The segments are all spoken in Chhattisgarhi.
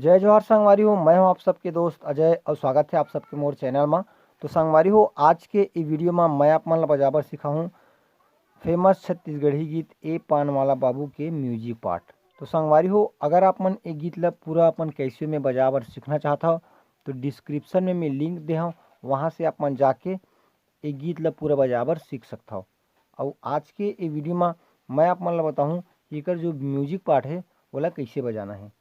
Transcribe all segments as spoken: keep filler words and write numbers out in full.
जय जोहार संगवारी हो, मैं हूं आप सबके दोस्त अजय और स्वागत है आप सबके मोर चैनल मा। तो संगवारी हो, आज के ई वीडियो मा मैं आप मन ला बजाबर सिखाहूं फेमस छत्तीसगढ़ी गीत ए पान वाला बाबू के म्यूजिक पार्ट। तो संगवारी हो, अगर आप मन ए गीत ला पूरा अपन कैसियो में बजाबर सीखना चाहत हव, तो डिस्क्रिप्शन में मैं लिंक दे हव, वहाँ से आप मन जाके ए गीत ला पूरा बजाबर सीख सकत हव। अउ आज के ए वीडियो मा मैं आप मन ला बताहूँ कि एकर जो म्यूजिक पार्ट है, ओला कैसे बजाना है।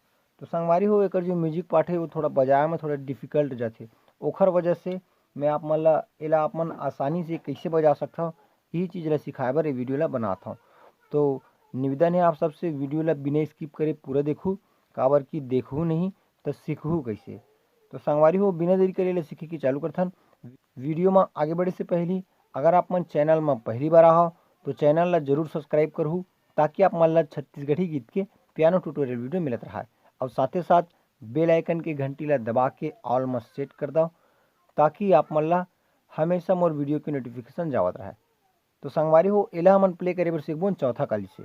तो संगवारी हो, एकर जो म्यूजिक पार्ट है, वो थोड़ा बजाए में थोड़ा डिफिकल्ट जाथे। ओखर वजह से मैं आप मन ला, एला आप मन आसानी से कैसे बजा सकत हव, यही चीज़ ला सिखाए बर ये वीडियो ला बनात हव। तो निवेदन है आप सबसे, वीडियो ला बिना स्किप करे पूरा देखू, काबर कि देखू नहीं तो सीखू कैसे। तो संगवारी हो, बिना देरी करे ले सीखे के चालू करथन। वीडियो मा आगे बढ़े से पहली अगर आप मन चैनल मा पहली बार आए हव, तो चैनल ला जरूर सब्सक्राइब करहू, ताकि आप मन ला छत्तीसगढ़ी गीत के पियानो ट्यूटोरियल वीडियो मिलत रहे। और साथे साथ बेल आइकन के घंटी ला दबा के ऑल मा सेट कर दव, ताकि आप मन ला हमेशा मोर वीडियो के नोटिफिकेशन जावत रहे। तो संगवारी हो, एला हमन प्ले करे बर सीखबोन चौथा कली से।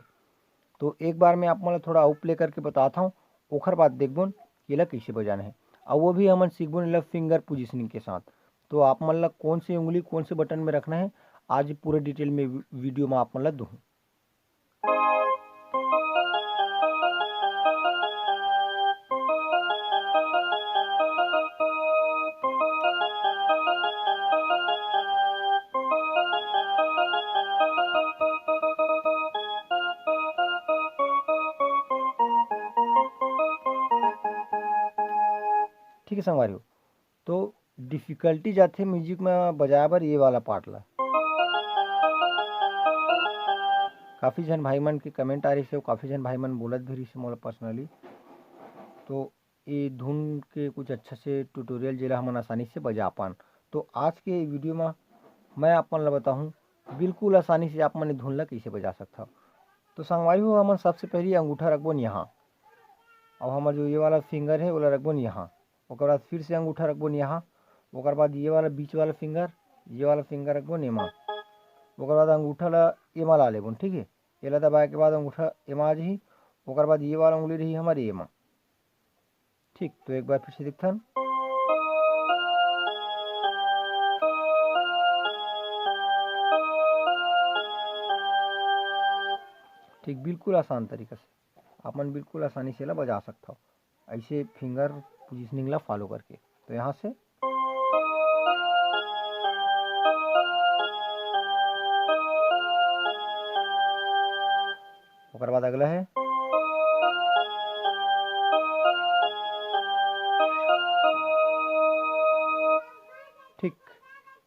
तो एक बार मैं आप मन ला थोड़ा अउ प्ले करके बताता हूँ, ओखर बाद देखबोन कि एला कैसे बजाना है। और वो भी हमन सीखबोन एला फिंगर पोजिशनिंग के साथ। तो आप मन ला कौन से उंगली कौन से बटन में रखना है, आज पूरे डिटेल में वी-, वीडियो में आप मन ला दूँ। ठीक है संगवारी हो, तो डिफिकल्टी जाथे म्यूजिक में बजाए बर ये वाला पार्ट ला। काफ़ी झन भाई मन के कमेंट आ रही से, काफ़ी झन भाई मन बोलत भी रही से मोला पर्सनली। तो ये धुन के कुछ अच्छा से ट्यूटोरियल जेला हमन आसानी से बजा पान। तो आज के वीडियो में मैं आप मन ला बताहूँ बिल्कुल आसानी से आप मन ये धुन ला कैसे बजा सकत हव। तो संगवारी हो, हमन सबसे पहली अंगूठा रखबोन यहाँ, और हमर जो ये वाला फिंगर है ओला रखबोन यहाँ। ओकर बाद फिर से अंगूठा रखबोन यहाँ, ओकर बाद ये वाला बीच वाला फिंगर, ये वाला फिंगर रखबोन एमा। ओकर बाद अंगूठा ला एमा ला लेबोन, ठीक है। एला दबाए के बाद अंगूठा एमा आ जही, ओकर बाद ये वाला उंगली रही हमर एमा। ठीक, तो एक बार फिर से देखथन। ठीक, बिल्कुल आसान तरीका से आप मन बिल्कुल आसानी से एला बजा सकत हव, ऐसे फिंगर पोजिशनिंग ला फॉलो करके। तो यहाँ से ओकर बाद अगला है। ठीक,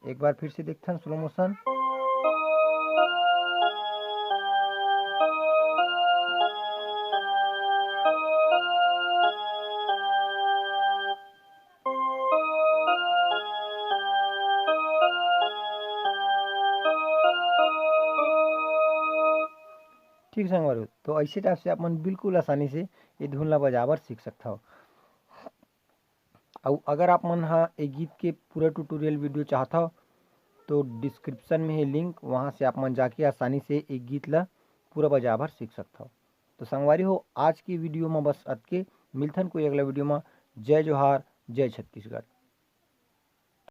एक बार फिर से देखथन स्लो मोशन। ठीक संगवारी हो, तो ऐसे टाइप से आप मन बिल्कुल आसानी से ये धुन ला बजाबर सीख सकत हव। अउ अगर आप मन हा ये गीत के पूरा ट्यूटोरियल वीडियो चाहत हव, तो डिस्क्रिप्शन में है लिंक, वहाँ से आप मन जाके आसानी से ये गीत ला पूरा बजाबर सीख सकत हव। तो संगवारी हो, आज की वीडियो में बस अतके। मिलथन कोई अगला वीडियो में। जय जोहार, जय छत्तीसगढ़।